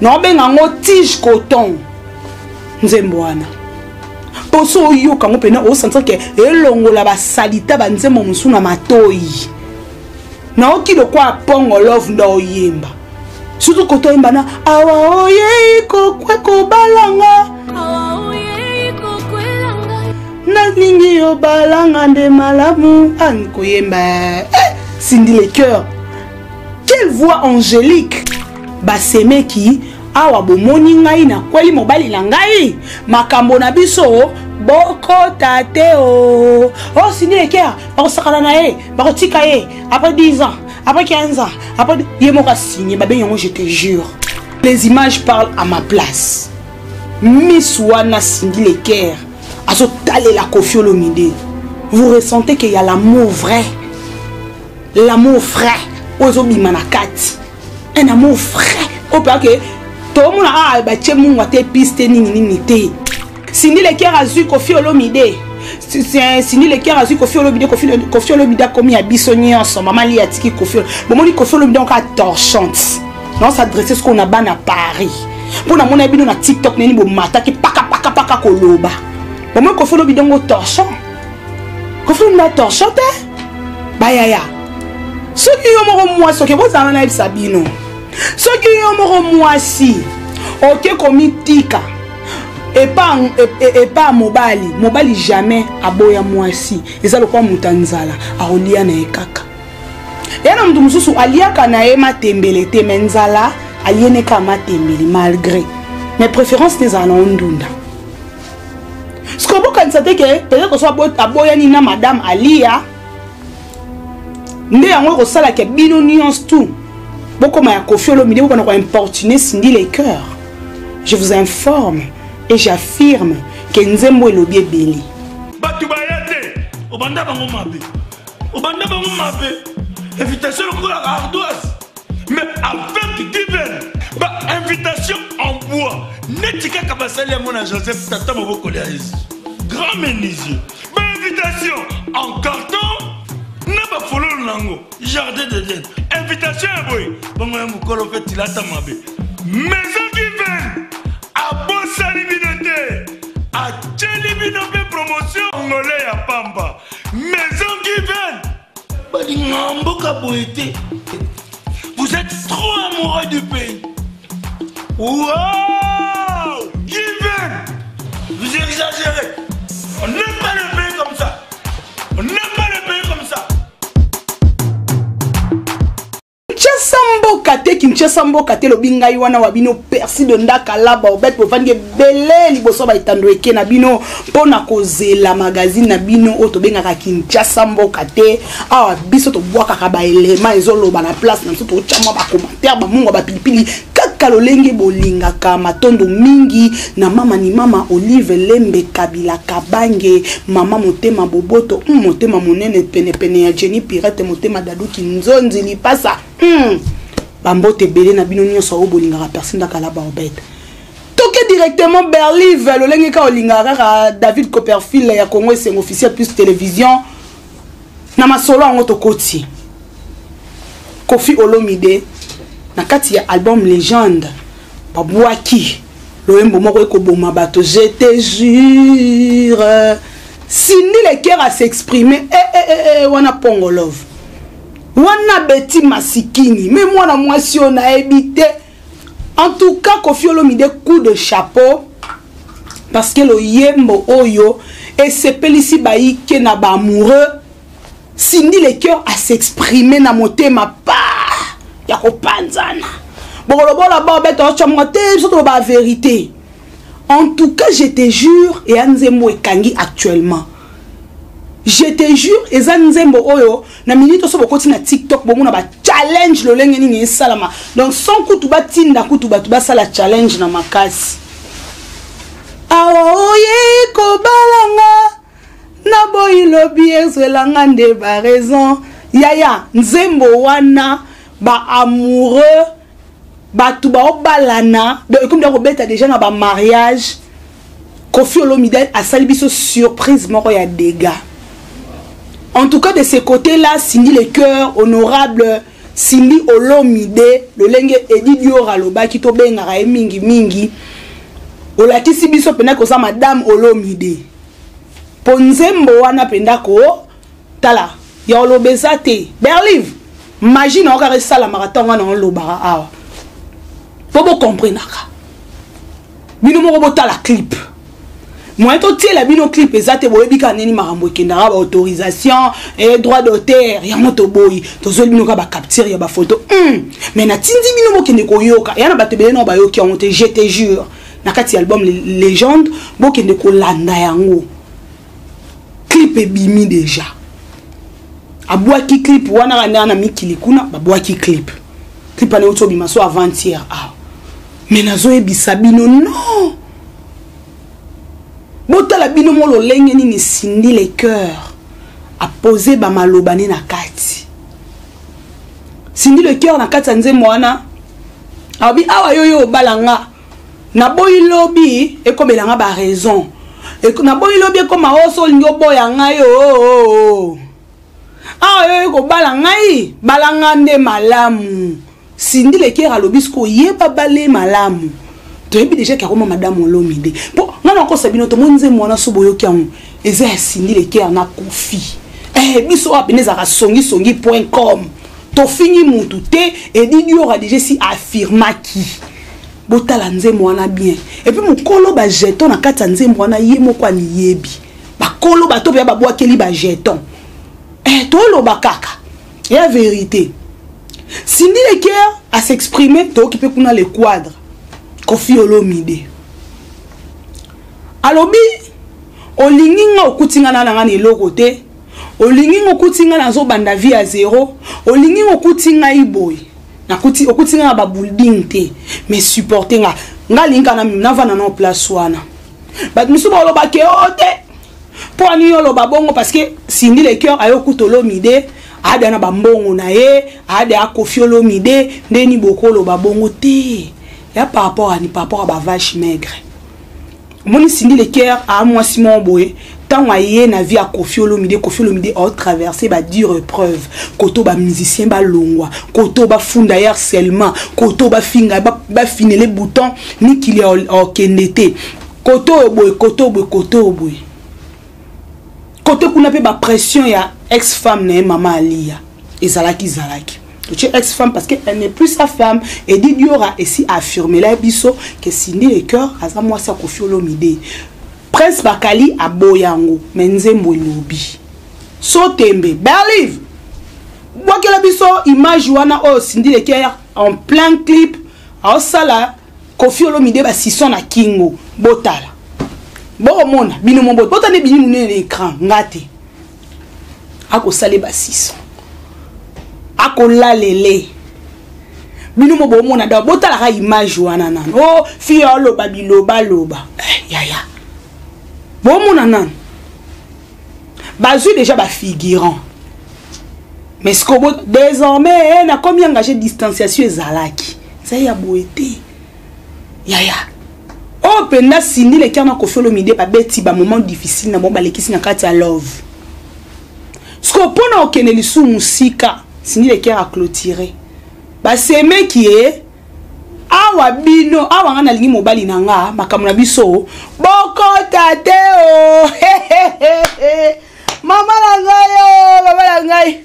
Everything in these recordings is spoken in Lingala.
Naobenga yango tige coton nzembo wana mpo so oyoka yango mpena osentir ke elongola basalita banzembo mosusu na matoi. Naoki lokwa Pongo Love nde oyemba, surtout koto oyemba na awa oyei kokwe kobalanga, nalingi yo balanga nde malamu an koyemba. Eh, Cindy Le Cœur, quelle voix angélique! Basemeki awa bomoni ngai nakweli mobali na ngai, makambo na biso bokota te. O o Cindy Le Cœur bakosakana na ye, bakotika ye après 10 ans, après 15 ans, après ye moko asigne babengi yango. Je te jure, les images parlent à ma place. Miss wana Cindy Le Cœur azotalela Koffi Olomide, vous ressentez qu'il y a l'amour vrai, l'amour vrai oyo ezobima na kati, un amour vrai oyo mpe ake tomona a batie mungwa te, piste nini nini te. Cindy Le Cœur azwi Koffi Olomide, Cindy Le Cœur azwi Koffi Olomide, Koffi Olomide akomi ya biso nyonso. Mama li atiki Koffi, bomoni Koffi Olomide onka torchante non s'adresse sikoyo na bana Paris mpo namona bino na TikTok nini bomataki pakapakapaka koloba. Bomoni Koffi Olomide ngo torchon, Koffi Olomide torchon te. Bayaya, soki yo moko mwasi oke bozala, nayebisa bino, soki yo moko mwasi oke komitika epa epa mobali, mobali jamais aboya mwasi. Eza lokola moto ya nzala akolia na ye kaka ya na moto mosusu aliaka na ye matembele te, me nzala aliene kaka matembele malgré, mais préférence te ezala na yo ndunda. Sikoyo bokanisa te ke peut-être so aboyani na madame Alia nde yango ekosalaka bino nyonso tout bokoma ya Koffi Olomide, bokona koimportuner Cindy Le Cœur. Je vous informe et j'affirme ke nzembo elobi ebele. Bato baya te, obanda bango mabe, obanda bango mabe, invitation lokola ardoise, mais avec Given, ba invitation en bois neti kaka basali yango na Joseph tata mobokoli ya Yesu, grand menuisier, ba invitation en carton na bafololo nango jardin d'Eden, invitation ya boye bongo ya mokolo mpe tilata mabe. Maison Given abosani bino te, atieli bino mpe promotion ngole ya pamba. Maison Given balinga mboka boye te. Vous êtes trop amoureux du pays. Wow, Given, vous exagérez. On n'aime pas le pays comme ça, on n'aime pas le pays comme ça. Kinshasa mboka te, Kinshasa mboka te, elobi ngai wana wa bino Persi de Ndaka Laba Obet. Bovandi ebele liboso baetando eke na bino mpo na kozela magazine na bino oyo tobengaka Kinshasa mboka te. Awa biso tobwakaka baelema ezoloba na place na biso, totya mwa bacommentaire, bamungo, bapilipili, kaka lolenge bolingaka. Matondo mingi na mama ni mama Olive Lembe Kabila Kabange, mama motema boboto, motema monene penepene ya Jenny Pirate, motema daduki nzonzi lipasa. Bambote ebele na bino nyonso oyo bolingaka Persi Ndakala Baobet. Toke directement Berlive lolenge kaka olingaka kaka David Copperfield ya Congo Esengo Officiel Plus Télévision. Na masolo yango tokoti Koffi Olomide na kati ya album Légende, babwaki loyembo moko ekoboma bato, Je te jure. Cindy Le Cœur a s'exprimer, eh, eh, eh, eh, wana Pongo Love, wana Beti Masikini, me mwana mwasi oyo nayebi te. En tout cas Koffi Olomide, coup de chapeau, parce que loyembo oyo esepelisi bayike na baamoureux. Cindy Le Cœur a s'exprimer na motema pa ya kopanzana. Bokolobola babeta otya te, biso toloba vérité. En tout cas, Je te jure eya nzembo ekangi actuellement. Je te jure eza nzembo oyo na minute oso bokoti na TikTok, bomona ba challenge lolenge nini esalama. Donc sans kutu batinda kutu bato basala challenge na makasi. Awa oyei kobalanga, naboyi lobi ezwelanga nde baraison. Yaya, nzembo wana baamoureux, bato baobalana, donc ekomi da kobeta déjà na bamariage. Koffi Olomide asali biso surprise moko ya dégâts. En tout cas, de ce côté là, Cindy Le Cœur, honorable. Cindy Olomide lolenge Edi Dior alobaki tobengaka ye mingi mingi olakisi biso mpenza koza madame Olomide mpo nzembo wana mpenza ko tala ya oloba eza te berlive magie na yo kaka esalamaka ntango wana olobaka awa mpo bokomprenaka bino moko botala clip moyen totiela bino clip eza te boyebi kaka nini makambo ekendaka baautorisation e droit d'auteur yango toboyi tozweli bino kaka bacapture ya bafoto mm. mais natindi bino bokende koyoka eya na bato ebele nao bayoki yango te je te jure na kati ya album légende bokende kolanda yango clip ebimi deja abwaki clip wana kanda na mikili kuna babwaki clip clip wana euti obima so avant-hier awa me nazoyebisa bino non botala bino mo lolenge nini Cindy le cœur apose bamaloba ne na kati Cindy le cœur na kati ya nzembo wana alobi awa yo yo obala nga naboyi lobi ekomela nga baraison naboyi lobi ekoma oso oh, olingi oboya ngai oo oh, oh, awa yo oye kobala ngai bala nga nde malamu Cindy Leker alobi sikoyo yeba bale malamu toyebi deja ke akoma madame Olomide mpo ngai nakosa bino tomoni nzembo wana so boyoki yango eza ya Cindy Leker na Kofi eh, biso awa pene ezalaka songisongi point com tofingi mutu te Edi Diora deja esi affirmaki botala nzembo wana bien epuis mokolo bajeton na kati ya nzembo wana ye moko amiyebi bakolo bato mpe babwakeli bajeton eh, toloba kaka ya vérité Cindy Leker a s'exprimer toyoki mpe kuna le quadre Koffi Olomide alobi olingi nga okuti nga na nanga na eloko te olingi nga okuti nga nazobanda vie ya zero olingi nga okuti ngai boye nakuti okuti nga na babuilding te mais supporte nga nga alingi kaka navanda na place wana bato mosusu baloba ke o oh, te mpo ani yo oloba bongo parce que Cindy le cœur ayo kuta Olomide ada na bambongo na ye ada akofi Olomide ndeni bokoloba bongo te ya par rapport ani par rapport à bavache maigre omoni Cindy le cœur aa mwasi moko boye ntango aye na vie ya Koffi Olomide Koffi Olomide aotraverse badure épreuve koto bamusicien balongwa koto bafunda ye harcèlement koto bafinga bafinele bouton mikili okende te koto oyo boye koto oyo boye koto oyo boye kote kuna mpe bapression ya ex femme na ye mama Alia ezalaki zalaki totie ex femme parce que elle n'est plus sa femme Edi Diora esi affirmela biso ke Cindy le cœur aza mwasi ya Koffi Olomide Prince Bakali aboya yango me nzembo elobi so tembe berlive bwakela biso image wana oyo Cindy le cœur en plein clip aosala Koffi Olomide basison na kingo botala bokomona bino mo botala nde bini monene na écran nga te akosala basison akolalele bino mo bomona da botalaka image wana nano o oh, fille aloba bilobaloba eh, yaya bomona nano bazwi déjà bafigurant mais sikoyo désormais eh, nakomi engagé distanciation ezalaki ezali ya boye te yaya oyo mpenza Cindy le cœur na Koffi Olomide babeti bamoment difficile na bango balekisi na kati ya love sikoyo mpo na okende lisusu mosika Cindy le cœur aclôturé basemeki ye awa bino awa nga nalingi mobali na nga makambo na biso bokota te o mama na ngai o mama na ngai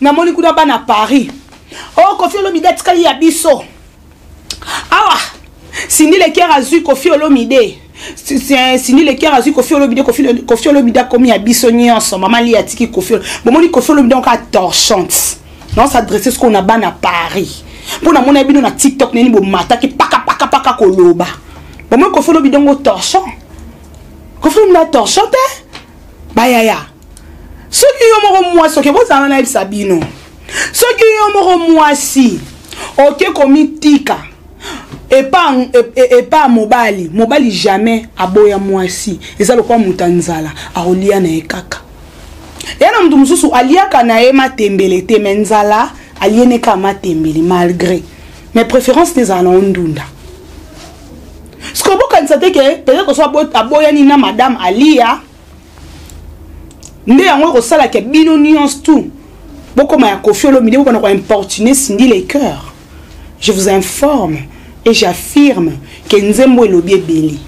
namoni kuna bana Paris o oh, Koffi Olomide atikali ya biso awa Cindy le cœur azwi Koffi Olomide Cindy le cœur azwi Koffi Olomide Koffi Olomide akomi ya biso nyonso mama li atiki Koffi bomoni Koffi Olomide onka torchante na s'adresse sikoyo na bana Paris mpo namona bino na TikTok nini bomataki pakapakapaka koloba bomoni Koffi Olomide ngo torchon Koffi Olomide torchon te bayaya soki yo moko mwasi oke bozala nayebisa bino soki yo moko mwasi oke komitika epa epa mobali mobali jamais aboya mwasi eza lokola moto ya nzala akolia na ye kaka ya na moto mosusu aliaka na ye matembele te me nzala aliene kaka matembele malgré mais préférence te ezala na yo ndunda sikoyo bokanisa te ke peut-être so aboyani na madame Alia nde yango ekosalaka bino nyonso tu. Bokoma ya Koffi Olomide, bobanda koimportuner Cindy Le Cœur. Je vous informe et j'affirme que nzembo elobi ebele.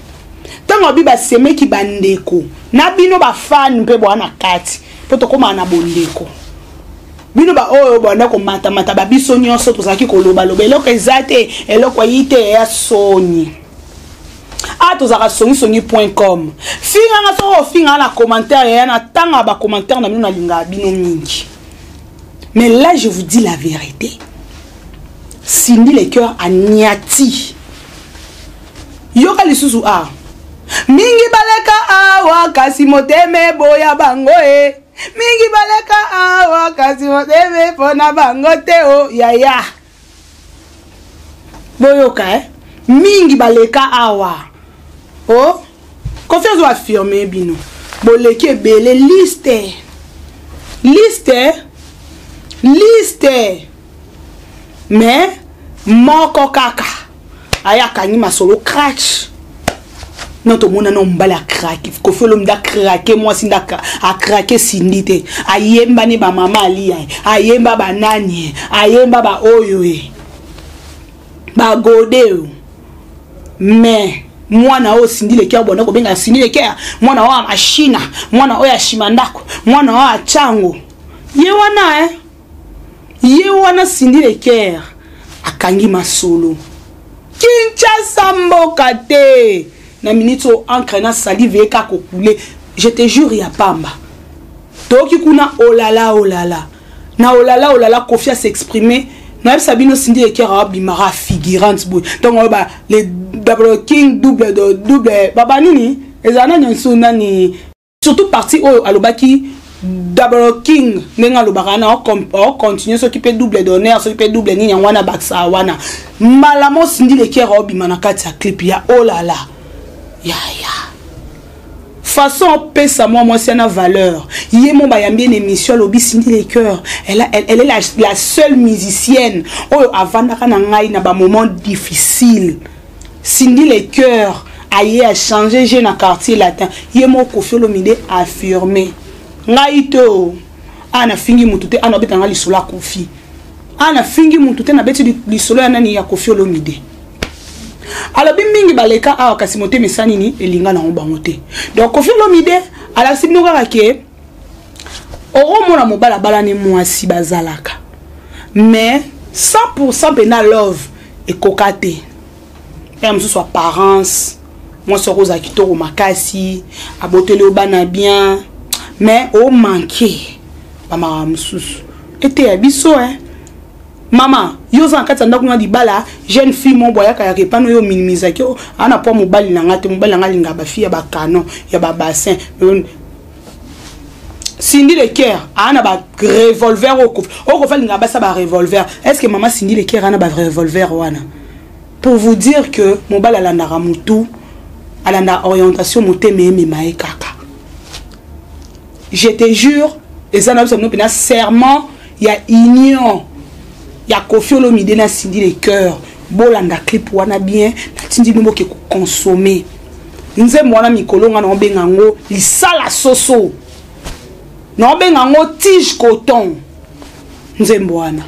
Ntango abi basemeki bandeko na bino bafani mpe bwa na kati mpo tokomaka na bondeko bino baoyo banda komatamata babiso nyonso tozalaki kolobaloba eloko eza te, eloko eyi te, ya soni. A tozalaka songisongi point com. Finganga soki ofinganga na commentaire ya na tanga ba commentaire na bino, nalingaka bino mingi. Mais là, je vous dis la vérité, Cindy Le Cœur aniati. Yoka lisusu a mingi baleka awa kasi motema eboya bango e mingi baleka awa kasi motema epona bango te. O yaya, boyoka eh? Mingi baleka awa o Koffi azo affirme bino boleki ebele. Liste, liste, liste, mais moko kaka aya akangi masolo crash. No tomona no mobali acraquer, Koffi Olomide acraquer mwasi nde acraquer Cindy te. Ayemba ne bamama alia ye, ayemba banani ye, ayemba baoyo ye bagode oyo. Mais mwana oyo Cindy Le Cœur bonda kobenga Cindy Le Cœur mwana oyo ya mashina, mwana oyo ya shima ndako, mwana oyo ya chango, ye wana eh? Ye wana Cindy Le Cœur akangi masolo. Kinshasa mboka te na minute oyo encre na salive ye kaka kokule, je te jure, ya pamba. Toyoki kuna olala olala na olala olala. Koffi as'exprimer, nayebisa bino, Cindy Le Cœur abimaka figurante boye ntongo oyo ba le double king, double de double baba nini ezala nani nsu nani. Surtout partie oyo alobaki double king, ndenge alobaka wana, ocontinue soki mpe double d'honneur, soki mpe double nini, yango wana bakisa wana mbala mo Cindy Le Cœur aobima na kati ya clip ya olala ya ya façon opesa mwa mwasi ana valeur. Ye mo bayambi ye na émission, alobi Cindy Le Cœur, elle est la seule musicienne oyo avandaka na ngai na bamoment difficile. Cindy Le Cœur aye achanger jeu na Quartier Latin. Ye mo Koffi Olomide affirmé ngai te o a nafingi mutu te, ana obeta nga lisolo ya Koffi, a nafingi mutu te, nabeti lisolo ya nani, ya Koffi Olomide. Alobi mingi baleka awa kasi motema esa nini elinga nango bango te. Donc Koffi Olomide alakisi bino kaka ke okomona mobali abalani, mwasi bazalaka, mais 100% mpena love ekoka te. Ya mosusu apparence, mwasi akozala kitoko makasi, aboteli yo bana bien, mais omanke bamakambo mosusu. Eteya biso eh. Mama, yo oza na kati ya ndako na libala, jeune fille mo boye ayaka yaka epano oyo ominimisaki ana po mobali na nga te, mobali na nga alingaka bafille ya bacanon, ya babassin. Cindy Le Cœur aa na barevolver oyo Koffi alingaka basa barevolver. Est ce que mama Cindy Le Cœur aa na barevolver wana? Pour vous dire que mobali alandaka motu, alandaka orientation, motema emema ye kaka. Je te jure, eza na biso bino mpena serment ya union ya Koffi Olomide na Cindy Le Cœur. Bolanda clip wana bien, natindi bino boke koconsommer nzembo wana. Mikolo nga naobenga yango lisala soso, naobenga yango tige coton. Nzembo wana,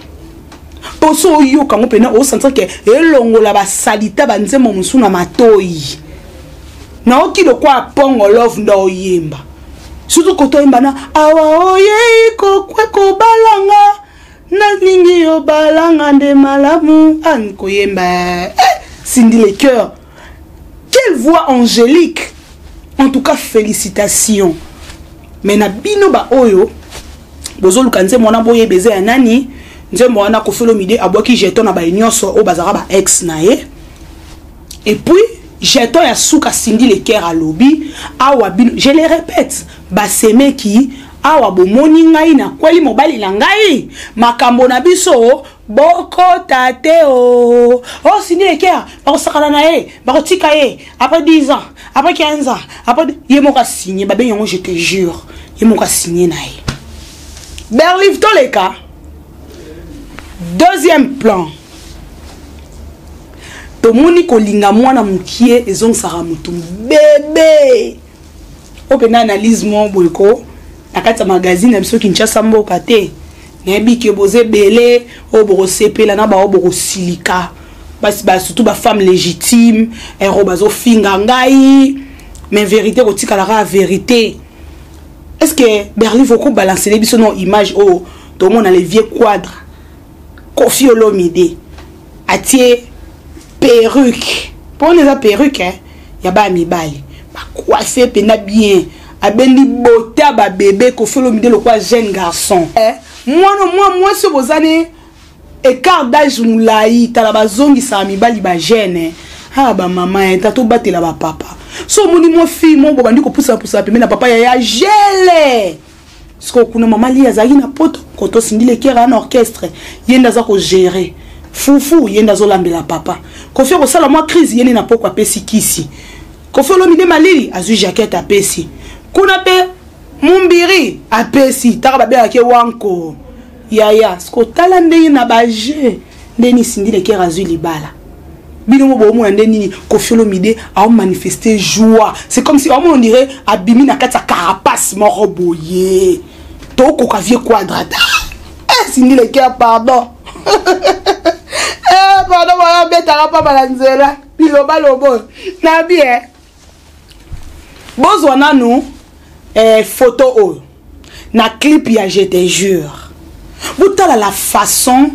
mpo so oyoka yango mpena osentir ke elongola basalita banzembo mosusu na matoi. Naoki lokwa Pongo Love nda oyemba, surtout koto oyemba na awa oyei kokwe kobalanga, nalingi yo balanga nde malamu an koyemba eh, Cindy Le Cœur, quelle voix angélique! En tout cas, félicitations. Mais na bino baoyo bozoluka nzembo wana, boyeba eza ya nani nzembo wana. Koffi Olomide abwaki jeton na baye nyonso oyo bazalaka ba ex na ye. Et puis jeton ya suka, Cindy Le Cœur alobi awa bino, je le répète, basemeki awa bomoni ngai nakweli mobali na ngai, makambo na biso bokota te. O o Cindy Le Cœur bakosakana na ye, bakotika ye après 10 ans, après 15 ans, après ye moko asigne babengi yango. Je te jure, ye moko asigne na ye. Berlive toleka deuxième plan. Tomoni kolinga mwana mokie ezongisaka motu bebe. Oyo mpena analyse moko boye ko na kati ya magazine na biso Kinshasa mboka te. Nayebi ke boza ebele oyo bokosepela na baoyo bokosilika, basi ba surtout ba femme légitime ero bazofinga ngai, mais vérité kotikala kaka vérité. Est ce que Berlin voko balancele biso no image oyo tomona le vieux quadre Koffi Olomide atie perruque, mpo wana eza perruque eh, ya bana mibali bacoiffe mpenza bien, abendi bota babebe. Koffi Olomide lokwa jeune garçon eh, mwana mwa mwasi oyo boza ne écart d'âge molai, tala bazongisaka mibali bajeune. Ah, bamama ye tata obatela bapapa, so omoni mwa fille mo bobandi kopusana-pusana pembeni na papa yaya gele. Sikoyo kuna mama li azalaki na poto koto Cindy Le Cœur na orchestre, ye nde aza kogere fufu, ye nde azolambela papa Kofi. Akosala mwa crise, ye nde na poko apesi kisi. Kofi Olomide malili, azwi jaquette apesi kuna mpe mumbiri apesi taka babengaki wanko yaya. Siko tala ndenge na baje ndeni Cindy Le Cœur azwi libala, bino mo boomona nde nini Koffi Olomide aomanifeste joie. C'est comme si aomona, on dirait abimi na kati ya carapace moko boye. Tokoka vie quadrata eh, Cindy Le Cœur, pardon eh, pardon, baya abetaka pamba na nzela bilobalobo na bien. Bozwa nanu eh, photo oyo na clip ya Je te jure, botala la façon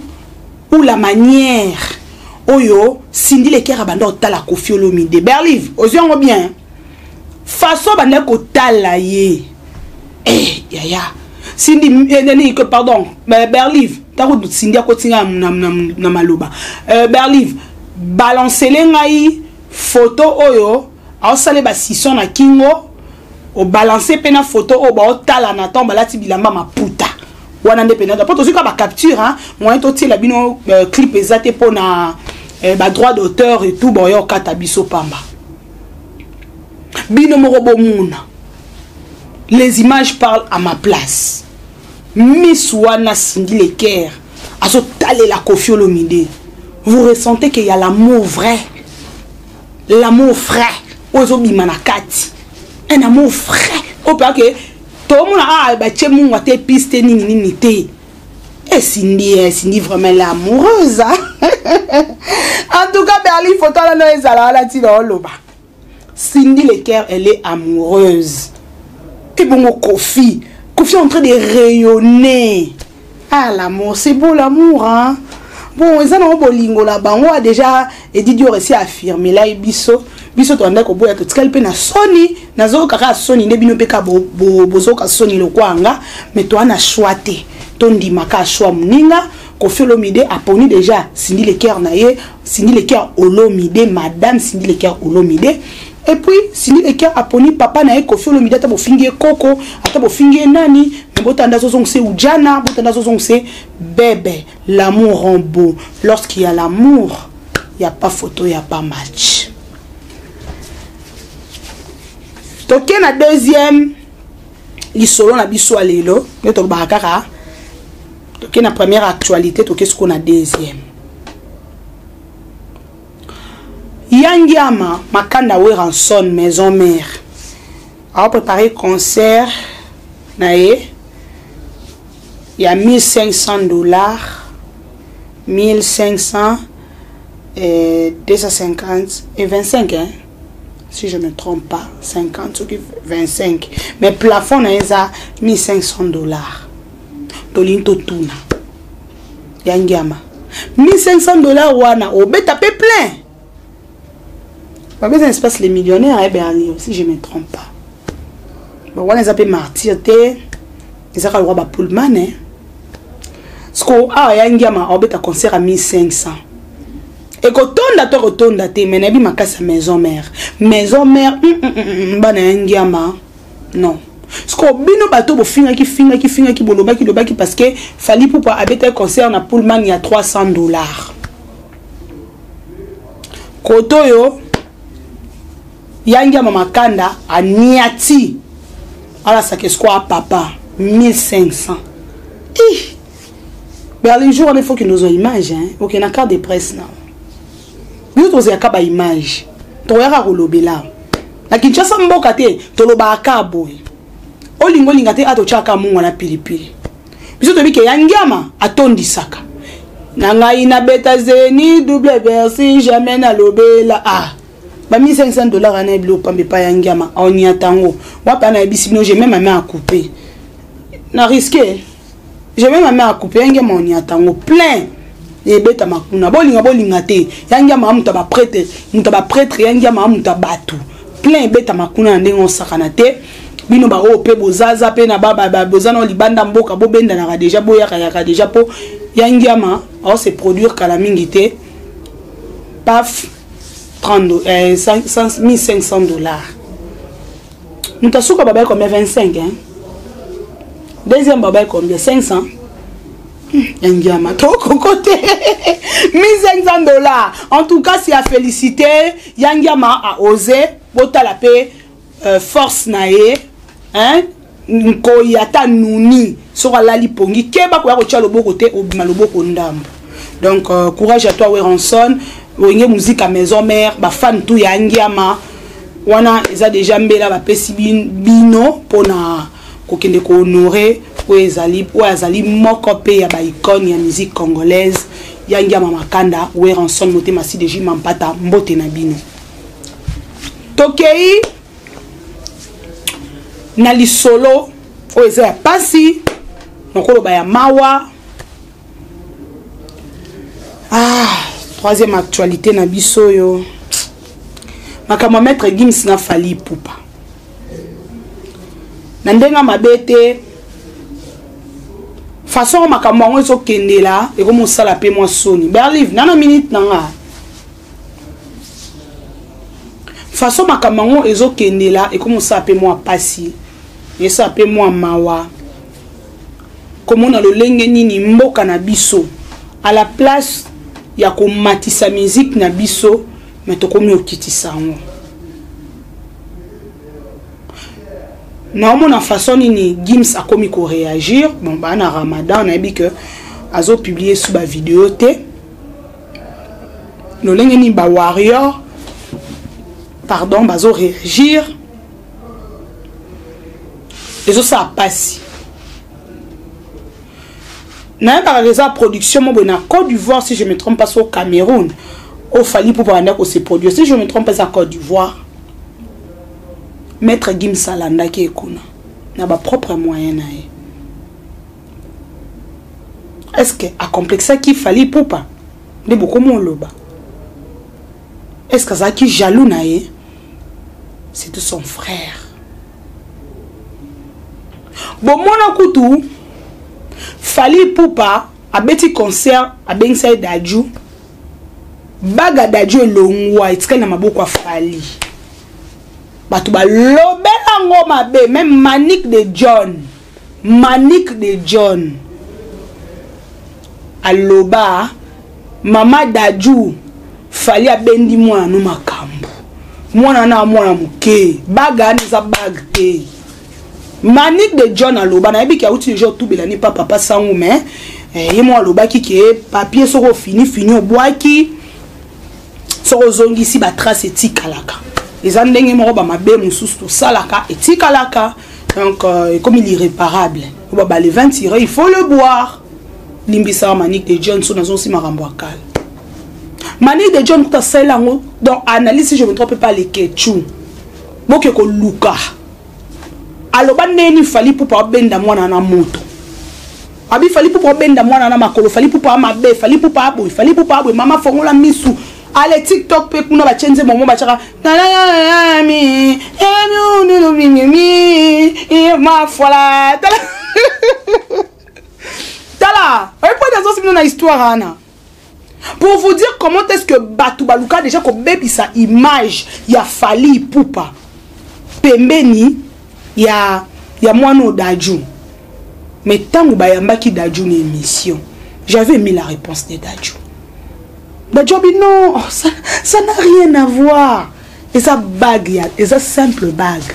ou la manière oyo Cindy Le Cœur abanda kotala Koffi Olomide. Berlive ozwi yango bien, façon abanda kotala ye eh, yaya Cindy eh, nani, pardon, Berlive, ntango Cindy akoti ngai na, na, na maloba Berlive, balancele ngai photo oyo aosala basison na kingo, obalance mpe na photo oyo baotala na ntango balati bilamba maputa wana nde mpenza, mpo tozwi kaka bacapture moyen totiela bino clip eza te mpona badroit d'auteur et tout, boya okata biso pamba. Bino moko bomona, les images parlent à ma place. Miss wana Cindy Le Cœur azotalela Koffi Olomide, vous ressentez qu'il y a l'amour vrai, l'amour frais oyo ezobima na kati, un amour frais oyo mpe ake tomona ah, batie mungwa te, épice te, nini nini te. Cindy, eh, Cindy vraiment elle est amoureuse hein? En tout cas Berlin, photo wana no ezala wana ntina oloba Cindy Le Cœur elle est amoureuse. Et bongo Koffi, Koffi est en train de rayonner. Ah, l'amour, c'est beau l'amour, hein. Bon, eza nango bolingo na bango a déjà Eddy Dior esi affirme la biso biso toanda koboya, totikali mpe na soni, nazoyoka kaka soni nde bino mpe ka bozoyoka soni lokwanga, mais toa na choix te, tondima ka choix moninga. Koffi Olomide aponi déjà Cindy Le Cœur na ye, Cindy Le Cœur Olomide, madame Cindy Le Cœur Olomide. Et puis Cindy Le Cœur aponi papa na ye Koffi Olomide, ata bofingi ye koko, ata bofingi ye nani, mais botanda azozongisa ujana, botanda azozongisa bebe. L'amour rend beau. Lorsqu'il y a l'amour, il y a pas photo, il y a pas match. Toke na deuxième lisolo na biso ya lelo nde tolobaka kaka. Toke na première actualité, toke sikoyo na deuxième. Yangiama Makanda Werrason Maison Mère aopréparé concert na ye ya 1500 $, 1500 et 250 et 25 hein? Si je ne me trompe pas, 50 soki 25, mais plafond na ye eza 1500 $. Tolingi totuna ya ngiama, 1500 $ wana obeta mpe plein babeza espace les millionnaires eh, Berlin, si je me trompe pas. Bon, wana eza mpe martyr te, eza kaka lokwa bapullman eh. Siko awa ya ngiama aobeta concert ya 1500, ekotonda to ekotonda te? Mais nayebi makasi ya Maison Mère, Maison Mère bana ya ngiama non. Siko bino bato bofingaki fingaki fingaki, bolobaki lobaki parce que Fally Ipupa abetaki concert na pullman ya 300 $. Koto oyo yangiama Makanda aniati alasaka esiko a papa 1500. Ih, Berlin, jour wana il faut que nozwa image hein? Ok, na carte de presse na biso tozalaka baimage, tokoyaka kolobela na Kinshasa mboka te, tolobaka ka boye, olinga olinga te, atotyaka mungwa na pilipili. Biso toyebi ke ya Ngiama atondisaka. Na ngai nabeta zeni double Bercy jamais nalobela ah ba 1500 dollars wana ebilo pambe pa ya Ngiama aoniata yango wapi? Ana yebisi bino, je mets ma main à couper, na risque, je mets ma main à couper, ya Ngiama oniata yango plein, ebetama kuna. Bolinga bolinga te, ya Ngiama moto ya baprêtre, moto ya baprêtre, ya Ngiama moto ya bato plein, ebetama kuna na ndenge osakana te. Bino baoyo mpe bozaza mpe na boza na libanda mboka, bobendanaka déjà, boyakayaka déjà, mpo ya Ngiama aose produire kala mingi te. Paf, 30, 1500 dollars. Moto asuka babaye combien? 25, hein? Deuxième babaye combien? 500. Ya Ngiama tokoko te, 1500 dollars. En tout cas, c'est à féliciter. Ya Ngiama a osé. Botala mpe force na ye, hein? Nkoi ata nuni soki alali pongi, keba koya kotia loboko te, obima loboko ndambo. Donc courage à toi Werrason, Wenge Musica Maison Mère, bafan tu ya Ngiama wana eza déjà mbela bapesi bino mpona kokende kohonorer oyo ezali, oyo azali moko mpe ya baicône ya musique congolaise, ya Ngiama Makanda Werrason Motema Sideji Mampata. Mbote na bino. Tokei na lisolo oyo eza ya pasi, nakoloba ya mawa. Ah, troisième actualité na biso oyo, makambo ya Maître Gims na Fally Ipupa. Na ndenge mabe te, façon makambo yango ezokendela ekomosala mpe mwa soni. Berlive nana minute na nga, façon makambo yango ezokendela ekomosala mpe mwa pasi, esala mpe mwa mawa komona lolenge nini mboka na biso, à la place ya komatisa musique na biso, me tokomi okitisa yango. Naomona façon nini Gims akomi koréagir. Bon, baa na Ramadan, nayebi ke azopublier su bavideo te. Lolenge nini bawarrior, pardon, bazoréagir, ezosala mpasi. Nayebaka eza production mo boye na Côte d'Ivoire, si je me trompe pas, au Cameroun, o Fally mpo banda kose produire. Si je me trompe pas, eza Côte d'Ivoire. Maître Gims alandaki ye kuna na bapropre moyen na ye. Est ce que acomplexaki Fally Ipupa nde bokomi oloba? Est ce que azalaki jaloux na ye? C'est tout son frère. Bomona kutu Fally Ipupa abeti concert, abengisa ye Dadju, baga Dadju elongwa, etikali na maboko ya Fally. Bato balobela yango mabe, même Manique de John. Manique de John aloba: "Mama Dadju, Fally abendi mwana no makambo, mwana na mwana moke, baga wana eza bague te." Manique de John aloba, nayebi ke auti deja otubela ni pa papa sango, mais ye mo alobaki ke papier soki ofini fini, obwaki, soki ozongisi, batrace etikalaka. Eza ndenge moko bamabe mosusu tosalaka etikalaka. Donc ekomi l'irréparable. Oba le vin tiré, il faut le boire. Limbisaka Manique de John so nazonsi makambo ya kala. Manique de John kuta asalela yango donc analyse, si je me trompe pas, Lekechu boke koluka. Aloba ndeni Fally Ipupa abenda mwana na moto, abi Fally Ipupa obenda mwana na makolo, Fally Ipupa amabe, Fally Ipupa aboye, Fally Ipupa aboye. Mama, fongola misu. Ale TikTok mpe kuna batie nzembo mo batiaka mi mafola. Tala, tala, oyebi po nazosi bino na histoire wana pour vous dire comment est-ce que bato baluka déjà kobebisa image ya Fally Ipupa pembeni ya mwana oyo Dadju. Mais ntango bayambaki Dadju na émission, j'avais mis la réponse de Dadju. Dadju abi non, oh, ça n'a rien à voir, eza bague ya, eza simple bague.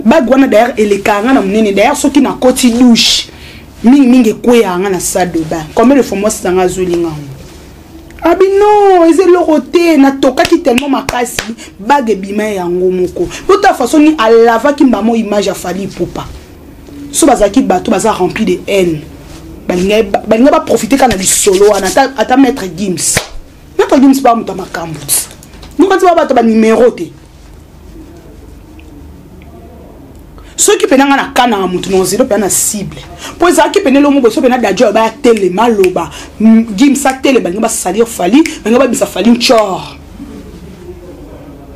Bague wana d'ailleurs elekaka nga na monene. D'ailleurs soki nakoti douche mingimingi, ekweyaka nga na salle de bain. Combien de fois mwasi nanga azwelinga yango? Abi non, eza eloko te, natokaki tellement makasi, bague ebima yango moko. Bota façon ni alavaki mbamo image ya Fally Ipupa. So bazalaki bato baza rempli de haine, balinga baprofite kaka na lisolo wana. Ata Maître Gims, Maître Gims ba moto ya makambo ti nokati ba bato banimero te. Soki mpena nga na kanaka motu na ozelo mpena na cible, mpo ezalaki mpena elongo boye. So mpena Dadju ayo baya telema, aloba Gims atele, balingi basalir Fally, balingi babimisa Fally ncor,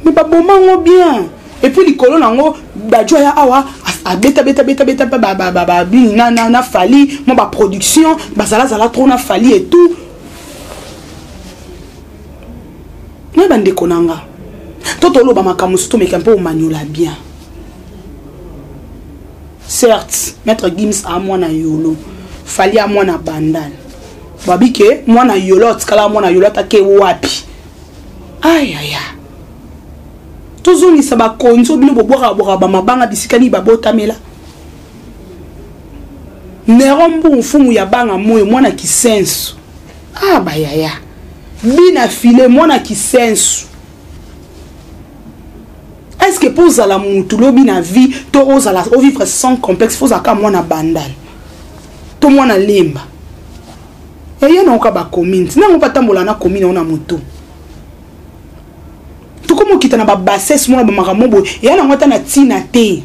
mais baboma yango bien. Et puis likolo nango, Dadju aya awa, abeta beta beta beta mpe babini na Fally, mwa baproduction bazalazala trop na Fally et tout. Na bandeko na nga, to toloba makambo mosusu, tomeka mpe omaniola bien. Certes, Maître Gims a mwana Yolo, Fally a mwana Bandal. Babi ke mwana Yolo atikala mwana Yolo, atake wapi? Ayaya, tozongisa bakonzi oyo bino bobwaka bwaka bamabanga, bisika nini babotamela? Nero Mbu, mfumu ya banga moyo, mwana Kisensu. Ah, bayaya bina file, mwana Kisensu. Est ce que mpo ozala mutu lobi na vie, to ozala ovivre sans complexe, fo ozalaka mwana Bandal to mwana Lemba? Eye naoka bacommune ntango batambola na commune oyo na motu, tokomi okita na babassesse mona bamakambo boye, eya nango ata na ntina te.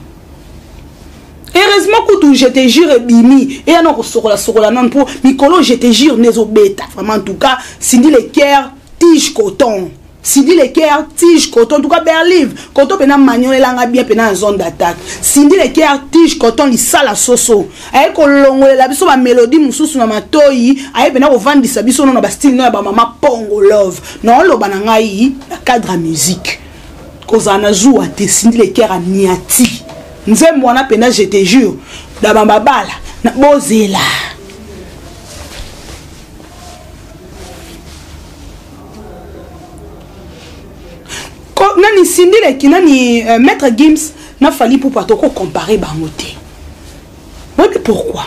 Heureusement kutu Je te jure ebimi, eya na kosokola sokola nano, mpo mikolo Je te jure nde ezobeta vraiment. En tout cas, Cindy Le Cœur, tige coton, Cindy Le Cœur, tige coton. En tout cas, Berlive coton mpena maniolelanga bien mpena na zone d'attaque. Cindy Le Cœur, tige coton, lisala soso, aye kolongolela biso bamélodie mosusu na matoi, aye mpena kovandisa biso no na bastyle no ya bamama Pongo Love. Naoloba na ngai na cadre ya musique, kozala na zuwa te. Cindy Le Cœur aniati nzembo wana mpena, Je te jure, na bamabala na bozela. Nani Cindy Leki, nani Maître Gims na Fally Ipupa, tokocompare bango te. Oyebi pourquoi?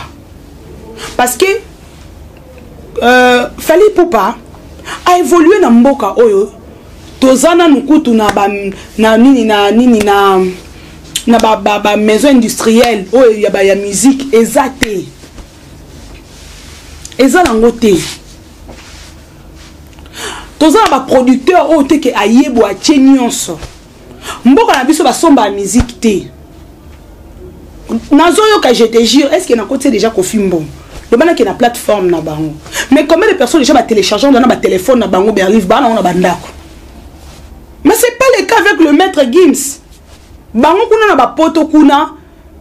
Parce que Fally Ipupa a évolué na mboka oyo toza nanu kutu na ba na nini na nini na ba, ba, ba maison industrielle oyo ya ba ya musique eza te, eza nango te. Toza na baproducteur oyo te ke ayebo atie nyonso. Mboka na biso basomba ya musique te. Nazoyoka Je te jure, est ce que nakoti déjà Kofi mbongo lobanaki na plateforme na bango? Mais combien de personnes déjà batélécharge na batelefone na bango, berlive baa nango na bandako? Mais c'est pas le cas avec le Maître Gims. Bango kuna na bapoto kuna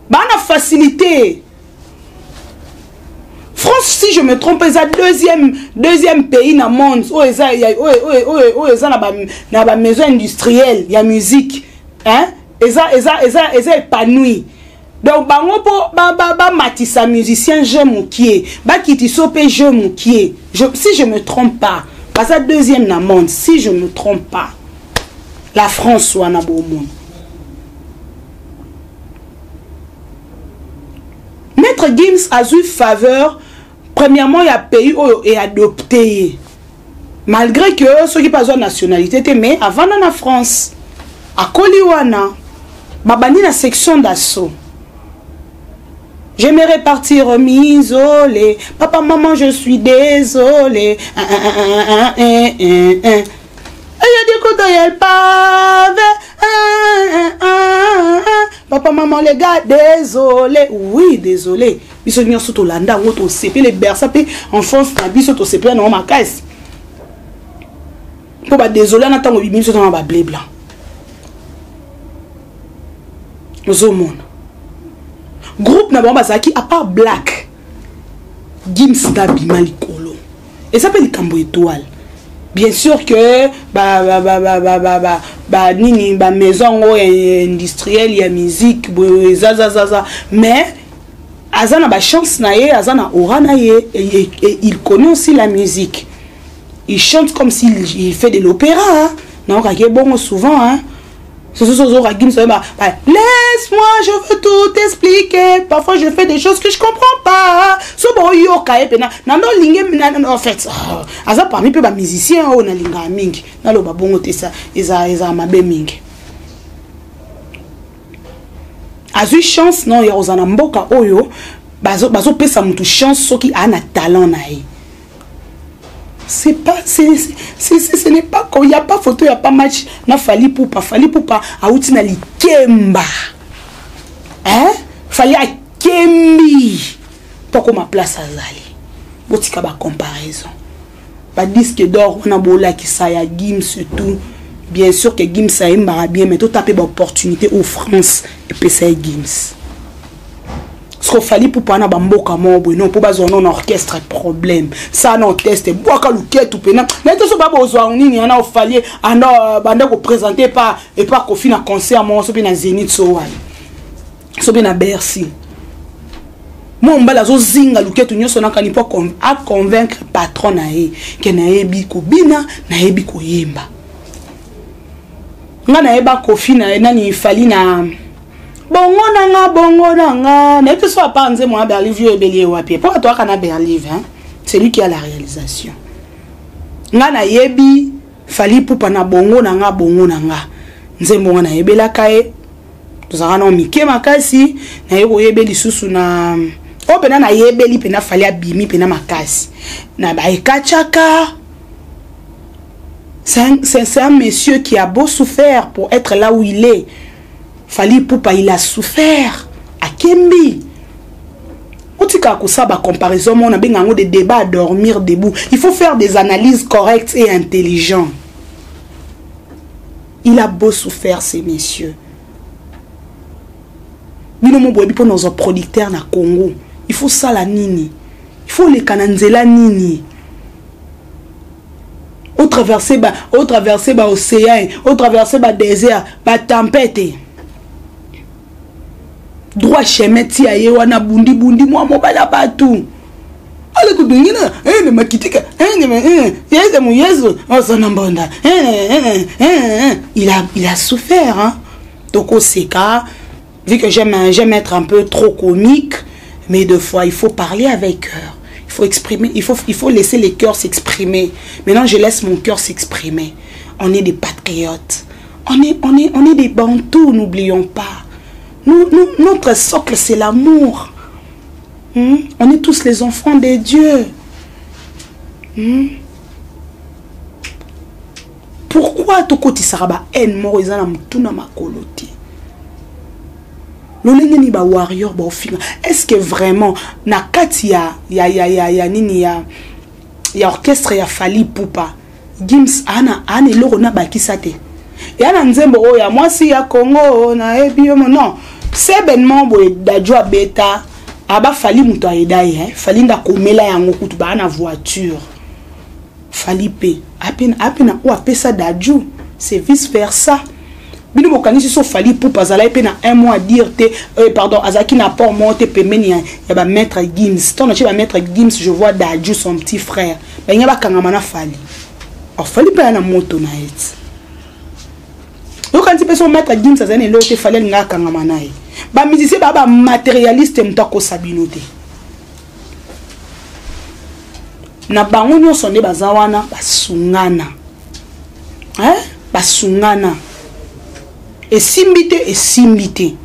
baa na facilité. France, si je me trompe, eza deuxième pays na monde oyo eza oyo eza na ba maison industrielle ya musique, hein? Eza épanoui. Donc bango mpo bamatisa musicien jeu mokie, bakitisa mpe jeu mokie. Si je me trompe pas, baza deuxième na monde, si je me trompe pas, la France wana bomona. Maître Gims azwi faveur premièrement ya pays oyo eadopte ye, malgré que soki mpe azwa nationalité te, mais avanda na France, akoli wana, babandi na Section d'Assaut. J'aimerais partir m'isoler. Papa, maman, je suis désolé. Un, un, un, un, un. Et du coup, il y a le pavé. Papa, maman, les gars, désolé. Oui, désolé. Biso nyonso tolanda yango, tosepele bersa mpe enfance na biso, tosepela nango makasi, mpo badésolé wana ntango ebimi, biso tanga bableu blanc. Ozomona groupe na bango bazalaki, à part Black, Gims ndabima likolo. Eza mpe likambo étoile, bien sûr que ba ba ba ba ba ba ba ba nini, ba maison yango industrielle ya musique boye ezazazaza, mais aza na bachance na ye, aza na aura na ye, et il connaît aussi la musique. Il chante comme s'il il fait de l'opéra, hein. Naokaki bongo souvent, hein. Soso Gims, bah, laisse-moi, je veux tout expliquer. Parfois je fais des choses que je comprends pas. So boyoka ye pena nando linge. En fait, oh, aza parmi mpe bamusicien oyo nalingaka mingi. Naloba bongo te, eza mabe mingi. Azwi chance non ya kozala na mboka oyo bazopesa mutu chance soki aa na talent na ye. C'est pas, c'est, c'est, ce n'est pas, il y a pas photo, il y a pas match na Fally Ipupa. Fally Ipupa auti na likemba, hein? Fally akembi poko ma place azali. Botika ba comparaison, ba disque d'or wana bolakisa ya Gims, tout. Bien sûr que Gims ayembaka bien, mais totape ba opportunité au France epesa ye Gims. Parce que Fally Ipupa wana bamboka moko boye non, mpo bazwa no na orchestre problème sa na test bwaka luketu mpena naye te. So ba bozwa nini wana ofali anda banda koprésente epa epa Kofi na concert moko, so mpe na Zénith, so wana so mpe na Bercy, mwa mobali azozinga luketu nyonso nakani mpo aconvaincre patron na ye ke nayebi kobina, nayebi koyemba. Nga nayeba Kofi na nani, Fally na bongo na nga, bongo na nga nayebi te. So apa nzembo ya Berlive, yo oyebeli ye wapi? Mpo bato aka na Berlive, hein? C'est lui qui a la réalisation. Nga nayebi Fally Ipupa na bongo na nga, bongo na nga, nzembo nga nayebelaka ye. Tozalaka nao mike makasi. Naye koyebe lisusu na oyo mpena nayebeli mpena Fally abimi mpena makasi na baekachaka. C'est un monsieur qui a beau souffert pour être là où il est. Fally Ipupa, il a souffert. Akembi. Otika kosala bacomparaison moko nabenga yango des débats à dormir debout. Il faut faire des analyses correctes et intelligentes. Il a beau souffert, ces messieurs. Bino mo boyebi, mpo nazwa producteur na Congo, il faut sala nini, il faut oleka na nzela nini, otraverse ba, otraverse ba océan, otraverse ba désert, ba tempête, droit chemin ti aye wana. Bundi bundi mwa mobali ya bato ale kudungina ene makitika ene yeze mu Yesu osana mbonda. Il a souffert, hein. Tokoseka vu que j'aime être un peu trop comique, mais deux fois il faut parler avec cœur, il faut exprimer, il faut laisser les cœurs s'exprimer. Maintenant, je laisse mon cœur s'exprimer. On est des patriotes, on est des bantous, n'oublions pas, nous, nous, notre socle, c'est l'amour. On est tous les enfants de Dieu. Pourquoi tokotisaka ba haine moko eza na motu na makolo te? Lolenge nini bawarrior baofinga? Est ce que vraiment na kati ya nini ya orchestre ya Fally Ipupa, Gims ana eloko na bakisa te? Eya na nzembo oyo ya mwasi ya Congo, nayebi yo non sebenement boye. Dadju abeta aba Fally, moto ayeda ye, eh? Fally nde akomela yango kutu baa na voiture. Fally mpe ape na oyo apesa Dadju, c'est vice versa. Bino bokanisi so Fally Ipupa azalaki mpe na un mot à dire te, pardon, azalaki na apport moko te pembeni ya bamaître Gims. Ntango natie bamaître Gims, je vois Dadju, son petit frère, balingi bakangama na Fally. Or Fally mpe aya na moto na ye ti yokanisi mpe so maître Gims azali na eloko te, Fally alingi akangama na ye. Bamusicien baa bamatérialiste, moto akosa bino te. Na bango nyonso nde baza wana, basungana, hein? Basungana, esimbi te, esimbi te.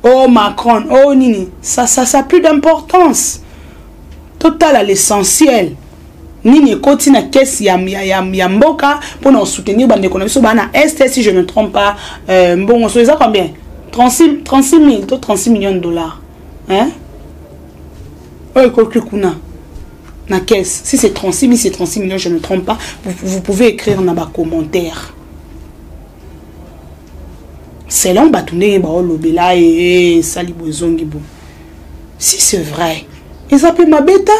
Oh Macron, oh nini, ça plus d'importance. Totala l'essentiel, nini ekoti na caisse ya mboka mpona kosoutenir bandeko na biso baa na Est. Si je ne trompe pas, mbongo so eza combien? 36, 36 000 to 36 millions de dollars, hein? Oyo ekoki kuna na caisse. Si c'est 36 000, c'est 36 millions, je ne me trompe pas. Vous pouvez écrire na bacommentaire selon bato ndenge baolobela. Esali bo ezongi bo. Si c'est vrai, eza mpe mabe ta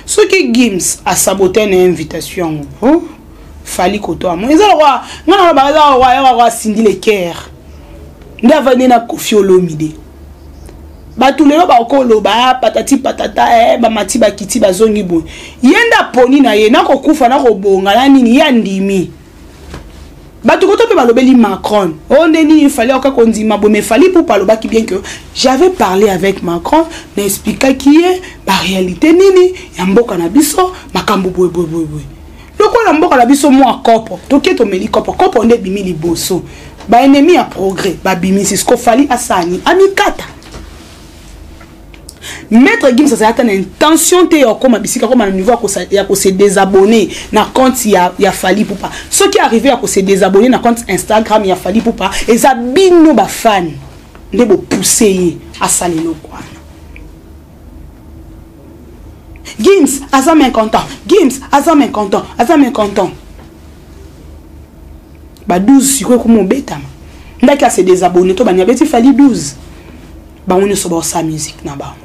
soki Gims asabote na invitation yango. Oh, Fally koto amo eza lokwa nga na loba, eza lokwa ya asindi le cœur nde avandi na Kofi Olomide. Bato lelo bakoloba patati patata, bamati bakiti bazongi boye. Ye nde aponi na ye nakokufa nakobonga na nini, ye andimi. Bato koto mpe balobeli Macron oyo nde nini, Fally oka kondima boye. Mais Fally Ipupa alobaki bien que j'avais parlé avec Macron, na expliquaki ye baréalité nini ya mboka na biso, makambo boye boye boye boye. Lokola mboka na biso mwa kopo, toke tomeli kopo, kopo nde ebimi liboso. Baennemi ya progrès babimisi siko Fally asani amikata. Maître Gims azali ata na intention te ya kokoma bisika akoma na niveau ya kose désabonner na compte ya Fally Ipupa. Soki arrivé ya kose désabonner na compte Instagram ya Fally Ipupa, eza bino bafan nde bopousse ye asala eloko wana. Gims aza mécontent, Gims aza mécontent, aza mécontent. Ba 12 sikoyo ekoma obetama ndaki ase désabonner to bani abeti Fally 12, bango nyonso baosala musique na bango.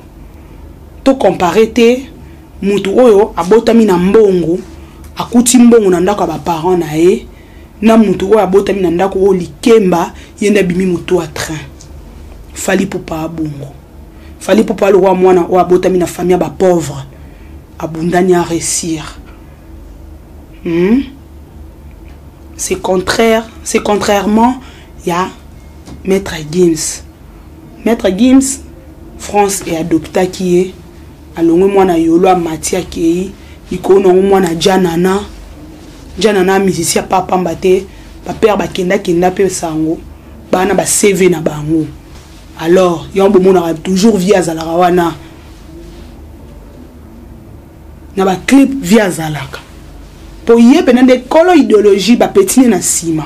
Tocompare te mutu oyo abotami na mbongo, akuti mbongo na ndako ya baparent na ye, na mutu oyo abotami na ndako oyo likemba, ye nde abimi motu ya train. Fally Ipupa abongo, Fally Ipupa alokwa mwana oyo abotami na famille ya bapauvre, abundani a réussir. C'est contraire, c'est contrairement ya Maître Gims. Maître Gims, France e adoptaki ye, alongwe mwana yolo, amati, akei likolo nango mwana Janana. Janana musicien pa pamba te, bapère bakendakenda mpe sango bana ba CV na bango. Alors yango bomonaka toujours vie azalaka wana na baclip, vie azalaka mpo ye mpena nde kolo idéologie, bapetine na nsima.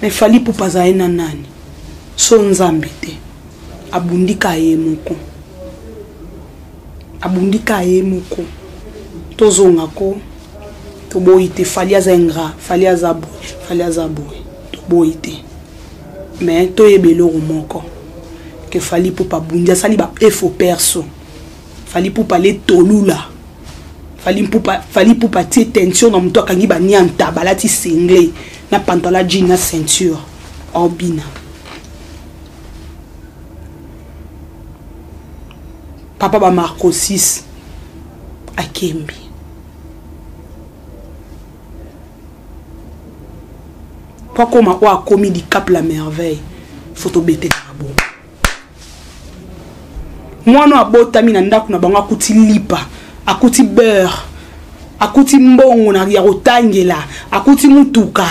Mais Fally Ipupa azali na nani so Nzambe te? Abundika ye moko, abundika ye moko. Tozonga ko toboyi te, Fally aza ingrat, Fally aza boye, Fally aza boye, toboyi te. Mais toyeba eloko moko ke Fally Ipupa abundi, asali ba effort perso. Fally Ipupa le tolula, Fally Ipupa, Fally Ipupa tie tension na moto, akangi banianta, balati singlet na pantalon jean na ceinture, aobina. Papa ba Marco 6 akembi. Po akoma oyo akomi, Dicap la Merveille, faut tobetela maboko. Mwana abotami na ndako na bango, akuti lipa, akuti beurre, akuti mbongo na ya kotangela, akuti mutuka,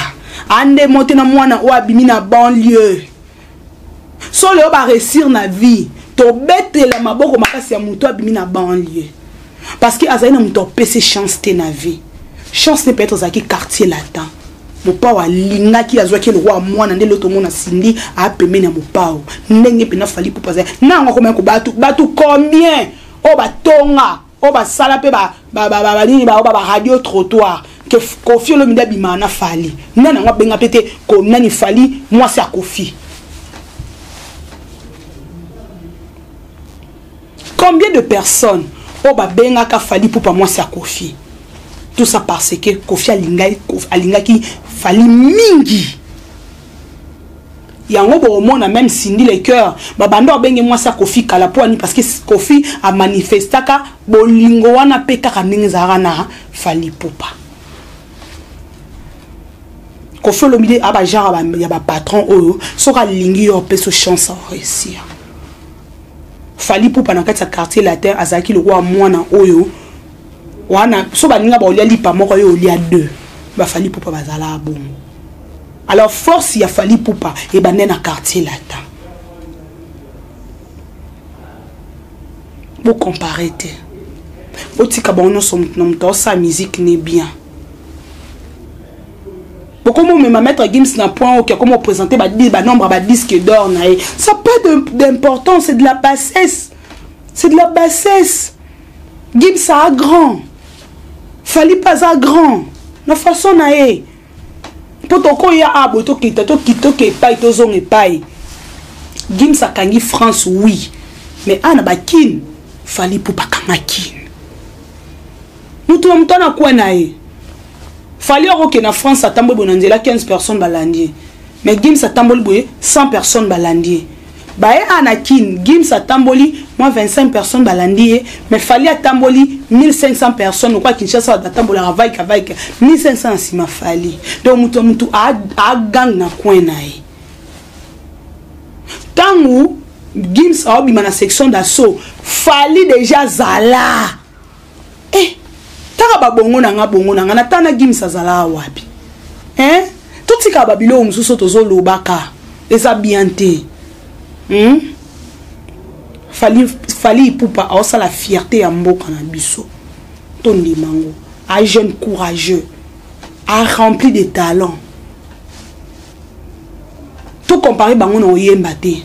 ande mo te na mwana oyo abimi na banlieue. So lelo baréussir na vie, tobetela maboko makasi ya moto abimi na banlieue, parce que azali na moto apesi chance te na vie. Chance ne peut-être azalaki Quartier Latin, Mopao alingaki, azwaki eloko ya mwana nde lelo tomona Cindy apembeni ya Mopao, ndenge mpena Fally Ipupa azali na yango. Akomaki ko bato combien oyo batonga, oyo basala mpe banini, bao baradio trottoir ke Koffi Olomide abimaka na Fally, nani yango abenga mpe te nani Fally mwasi ya Koffi? Combien de personnes oyo babengaka Fally Ipupa mwasi ya Koffi? Tout ça parce que Koffi alingaki Fally mingi. Yango bokomona même Cindy Le Cœur, babanda babenge mwasi ya Koffi kala. Mpo ani? Parce que Koffi amanifestaka bolingo wana mpe kaka ndenge ezalaka na Fally Ipupa. Koffi Olomide aba genre ya bapatron oyo soki alingi yo, apesa chance a réussir. Fally Ipupa na kati ya Quartier Latin azalaki lokola mwana oyo wana so baninga baolia lipa moko, yo olia deux. BaFally Ipupa bazala bongo. Alors force ya Fally Ipupa ebande na Quartier Latin. Bocompare te, botika bango nyonso, moto na moto aosala musique ne bien. Bokoma omema Maître Gims na point oyo akoma oprésente banombre ya badisque d'or na ye, ça pas d'importance, c'est de la bassesse, c'est de la bassesse. Gims a grand, Fally mpe aza grand na façon na ye. Mpo tokoya a boye, tokita, tokita, toke epai, tozonga epai. Gims akangi France, oui, mais ana bakine, Fally mpo bakanga Kine. Moto na moto ana kwe na ye. Fally akokende na France, atamboli boye na nzela, 15 personnes balandi ye, mais Gims atamboli boye, 100 personnes balandi ye. Baye a na Kine, Gims atamboli mwa 25 personnes balandi ye, mais Fally atamboli, 1500 personnes. Lokwa Kinshasa, bato batambolaka vaika vaika, 1500 na nsima Fally. Donc moto na moto agang na coin na ye. Ntango Gims aobima na Section d'Assaut, Fally déjà zala. Eh, taka babongo na nga, bongo na nga na tana. Gims azala wapi? Hein? Totika ba biloko mosusu tozolobaka eza bien te. Fally, Fally Ipupa aosala fierté ya mboka na biso. Tondima yango. A jeune courageux. A rempli de talent. To comparer bango na oyemba te.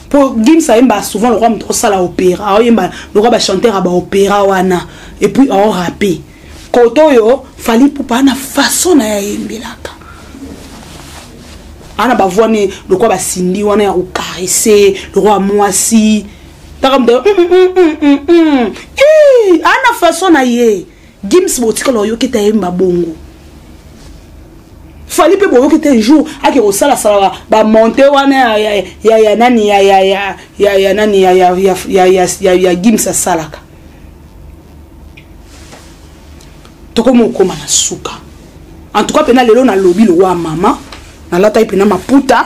Po Gims ayemba souvent lokwa moto osala opéra, aoyemba lokwa ba chanteur ya ba opéra wana et puis ao rapper. Koto oyo Fally Ipupa ana façon na ye ayembelaka. Ana ba voix ne lokwa ba Cindy wana ya ko caresser, lokwa mwasi. Taka moto Eh, ana façon na ye. Gims botikala oyoki te ayemba bongo. Fally pe boyoki te jour ake kosala sala ba monter wana ya ya ya nani ya ya ya ya ya nani ya ya ya ya ya ya ya Gims asalaka. Tokomi okoma na suka. En tout cas pena lelo na lobi lowa mama nalataki pena maputa.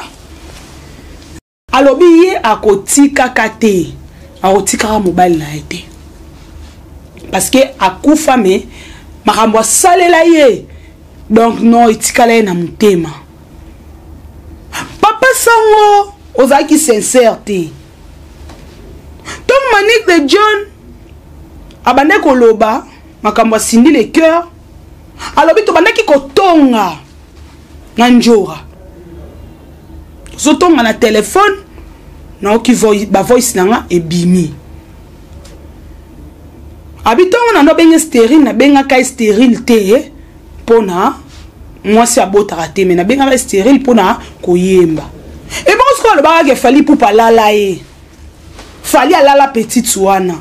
Alobi ye akotikaka te, akotikaka mobali na ye te. Parce que akufa mais makambo asalela ye. Donc non, etikala ye na motema. Papa Sango ozalaki sincère te. Tom Manick de John abandaki koloba makambo ya Cindy le cœur. Alobi tobandaki kotonga na njora. Zotonga na téléphone naoki ba voice nanga ebimi. Abitongo na ndo benge stérile na bengaka ye stérile te pona mwasi abotaka te mais na bengaka ye stérile pona koyemba. Et bon sikoyo alobaka ke Fally Ipupa alala ye. Fally alala petite wana.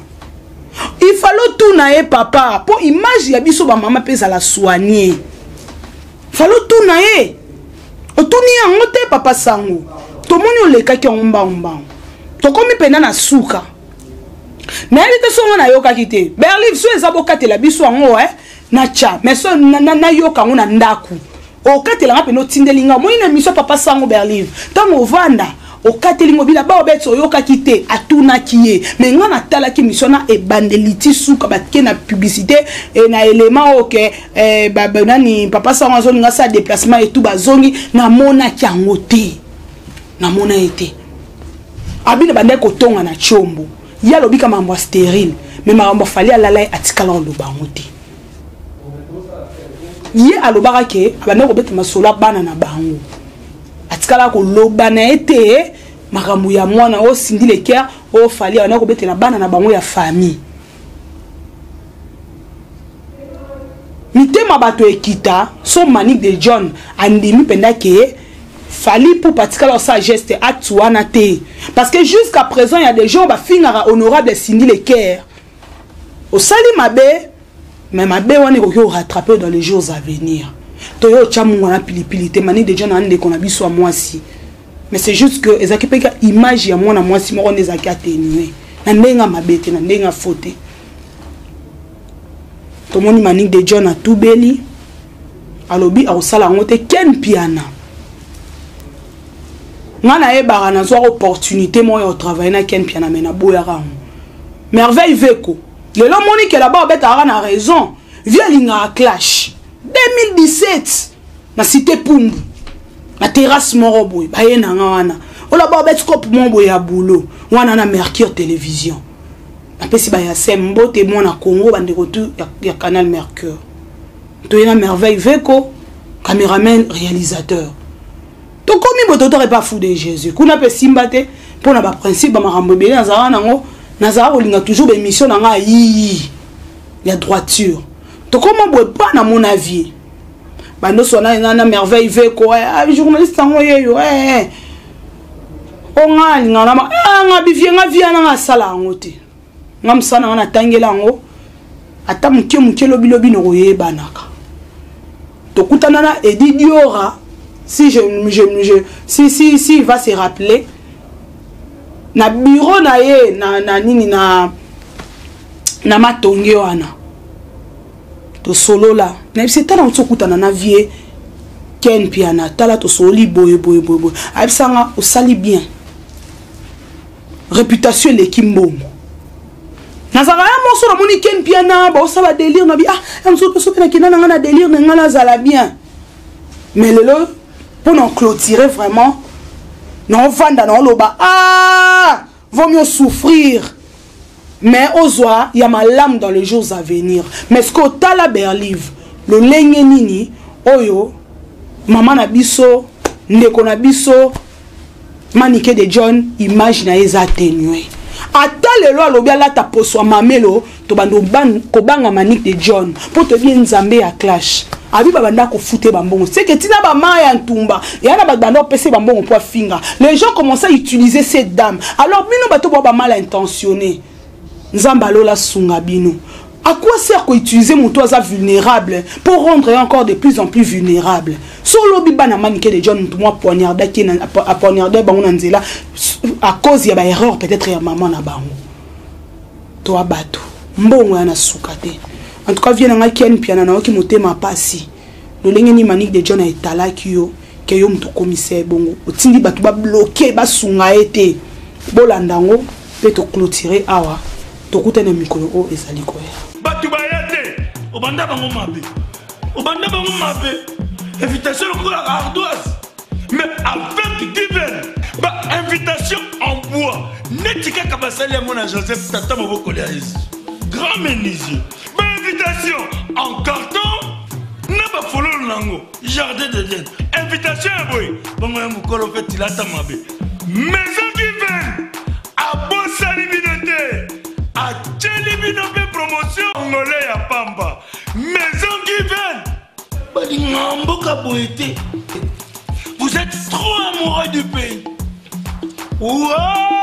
Il fallait tuna ye papa po image ya biso ba mama pe ezala soigner. Fallait tuna ye. Otuni yango te papa Sango. Tomoni olekaki yango mbangu mbangu. Tokomi pena na suka. Nayebi te songo nayokaki te. Berlin so eza bokatela biso yango eh na cha mais so nayoka yango na ndaku. Okatela nga pena otindeli nga. Omoni na émission papa Sango Berlin. Tango ovanda okateli ngo bila ba obeti oyokaki te atunaki ye. Mais nga natalaki émission na ebandeli ti suka batike na publicité et na élément oyo ke, eh, ba, ba, nani papa Sango azolinga sa déplacement et tout bazongi namonaki yango te. Namona ye te. Abina bandaki kotonga na tshombo. Ye alobi ka mambo ya stérile, mais makambo Fally alala ye atikala koloba yango te. Ye alobaka ke abandaki kobeta masolo ya bana na bango. Atikala koloba na ye te makambo ya mwana oyo Cindy le cœur oyo Fally abandaki kobetela bana na bango ya famille. Mitema bato ekita so Manick de John andimi mpenza ke Fally Ipupa atikala kosala geste acte wana te. Parce que jusqu'à présent il y a des gens bafingaka honorable Cindy le cœur. Osali mabe mais mabe wana ekoki ko rattraper dans les jours à venir. Toyo otya mungu na pilipili te Manick de John andeko na biso ya mwasi. Mais c'est juste que ezalaki mpe ka image ya mwana mwasi moko nde ezalaki atténué. Na ndenge ya mabe te, na ndenge ya faux te. Tomoni Manick de John atubeli alobi akosala yango te. Ken Mpiana nga nayebaka nazwaka opportunité moko ya kotravailler na Ken Mpiana mais naboyaka yango. Merveille Veko lelo omoni ke là-bas obetaka na raison vie alingaka clash 2017 na cité Pumbu na terrasse moko boye baye na nga wana ola ba obeti cope moko boye ya boulot wana na Mercure Télévision. Napesi ba ya sem mbote mwana Congo bandeko tu ya Canal Mercure. Toye na Merveille Veko cameraman réalisateur. Tokomi boto tore pas fou de Jésus. Kuna pe simba te pona ba principe ba makambo ebele nazalaka nango, nazalaka kolinga toujours ba émission na nga yiyi ya droiture. Tokoma boye pa na mon avis. Bando sona nga na Merveille Veko, eh, journaliste yango yeyo, eh, eh. O nga alinga na ma, eh, nga bivie, nga via na nga sala yango te. Nga mosala nga natangela yango ata moke moke lobi lobi na koyebanaka. Tokutana na Eddy Diora, si je, je, je, si, si, si il va se rappeler, na bureau na ye, na, na nini, na, na matonge wana. Tosolola. Na yebisi tala otso kutana na vie Ken Mpiana, tala tosololi boye boye boye boye. Ayebisa nga osali bien. Réputation eleki mbongo. Nazalaka ya moso namoni Ken Mpiana, ba osala délire na bi, ah, ya moso soki nakenda na nga na délire na nga nazala bien. Mais lelo mpo na clôturer vraiment, naovanda naoloba, ah, vaut mieux souffrir mais ozwa ya malamu dans les jours à venir. Mais ce que otala Berlive, lolenge nini oyo mama na biso, ndeko na biso Manike de John, image na ye eza atténué. Ata lelo alobi alata poso ya mamelo, tobanda kobanga Manike de John mpo toyebi Nzambe ya clash. Abi babanda kofuta bambongo seke ntina bama ya ntumba eya na bato banda opesa bambongo mpo afinga. Les gens commencent à utiliser cette dame. Alors bino bato boa bamal intentionné, Nzambe alola sunga bino. À quoi sert koutiliser moto aza vulnérable pour rendre ye encore de plus en plus vulnérable? So olobi bana Manike de John, moto mwa poignardaki, apoignarde bango na nzela à cause ya baerreur peut-être ya mama na bango to ya bato, mbongo ya na suka te. En tout cas, vie na ngai Ken Piana, nayoki motema pasi lolenge nini Manike de John etalaki yo ke yo moto okomisa ye bongo, otindi bato babloquer, basunga ye te. Bolanda yango mpe toclôturer awa, tokutani na mikolo oyo ezali koya. Bato baya te, obanda bango mabe, obanda bango mabe. Invitation lokola ardoise, mais avec given bainvitation en bois, neti kaka basali yango na Joseph, tata mobokoli ya Yesu, grand menuisier. Bainvitation en carton na bafololo nango, jardin d'Eden. Invitation ya boye bongo ya mokolo mpe tilata mabe. Maison Given abosani bino te, atieli bino mpe promotion ngole ya pamba. Maison Given balinga mboka boye te. Vous êtes trop amoureux du pays. Wow!